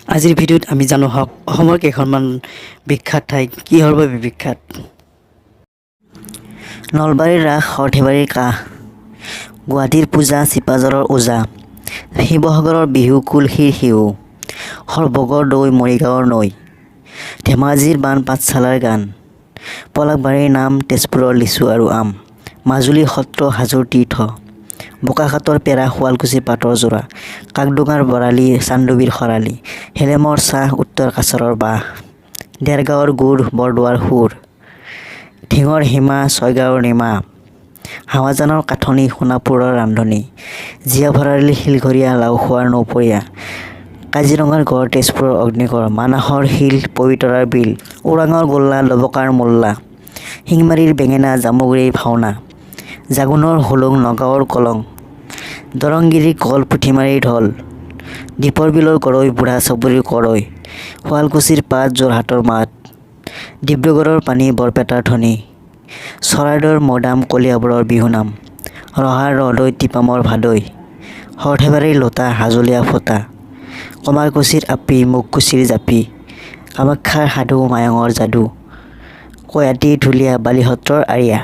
আজিৰ ভিডিঅ'ত আমি জানো আহক অসমৰ কেইখনমান বিখ্যাত ঠাই কিহৰ বাবে বিখ্যাত। নলবাৰীৰ ৰাস, সৰ্থেবাৰীৰ কাঁহ, গুৱাহাটীৰ পূজা, ছিপাঝাৰৰ ওজা, শিৱসাগৰৰ বিহু, কুলসীৰ শিহু, সৰভোগৰ দৈ, মৰিগাঁৱৰ নৈ, ধেমাজিৰ বান, পাঠশালাৰ গান, পলাশবাৰীৰ নাম, তেজপুৰৰ লিচু আৰু আম, মাজুলীৰ সত্ৰ, হাজোৰ তীৰ্থ, বোকাখাতৰ পেৰা, শুৱালকুছিৰ পাটৰ যোৰা, কাকডোঙাৰ বৰালি, চান্দডুবিৰ খৰালি, হেলেমৰ চাহ, উত্তৰ কাছাৰৰ বাঁহ, দেৰগাঁৱৰ গুড়, বৰদোৱাৰ সুৰ, ধিঙৰ সীমা, ছয়গাঁৱৰ নিমা, হাৱাজানৰ কাঠনি, সোণাপুৰৰ ৰান্ধনি, জীয়াভৰালীৰ শিলঘৰীয়া, লাওখোৱাৰ নৌপৰীয়া, কাজিৰঙাৰ গড়, তেজপুৰৰ অগ্নিগড়, মানাহৰ শিল, পবিতৰাৰ বিল, ওৰাঙৰ গোল্লা, ডবকাৰ মোল্লা, শিঙমাৰীৰ বেঙেনা, জামুগুৰিৰ ভাওনা, জাগুনৰ হোলোং, নগাঁৱৰ কলং, দৰংগিৰিৰ কল, পুঠিমাৰীৰ ঢল, দীপৰ বিলৰ গৰৈ, বুঢ়া চাপৰিৰ কৰৈ, শুৱালকুছিৰ পাট, যোৰহাটৰ মাত, ডিব্ৰুগড়ৰ পানী, বৰপেটাৰ ধ্বনি, চৰাইদেউৰ মৈদাম, কলিয়াবৰৰ বিহুনাম, ৰহাৰ ৰহদৈ, টিপামৰ ভাদৈ, সৰ্থেবাৰীৰ লোটা, হাজলীয়া ফটা, কমাৰকুছিৰ আপি, মুগকুছিৰ জাপি, কামাখ্যাৰ সাধু, মায়ঙৰ যাদু, কয়াটিৰ ঢুলীয়া, বালিসত্ৰৰ আৰিয়া।